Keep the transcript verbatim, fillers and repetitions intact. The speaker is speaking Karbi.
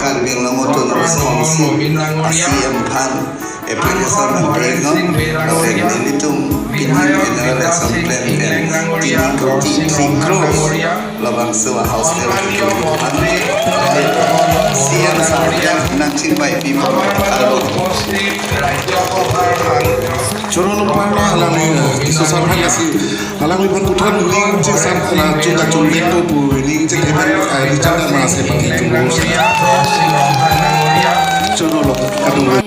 Karbi Anglong Autonomous Council a-C E M aphan application nangpirek non, lapen nelitum pini general election plan pen tini kuti three crore labangso a-house help aphan C E M sir nangchingvaipi pon. Choro lo pang lo alangli, eh, Tisso sir aphan lasi. Alangliphan puthot ning chesam la chunga chungbek po pu ning chetheman, eh, Richard Dharma si pati chungo. Choro lo, kadung lo.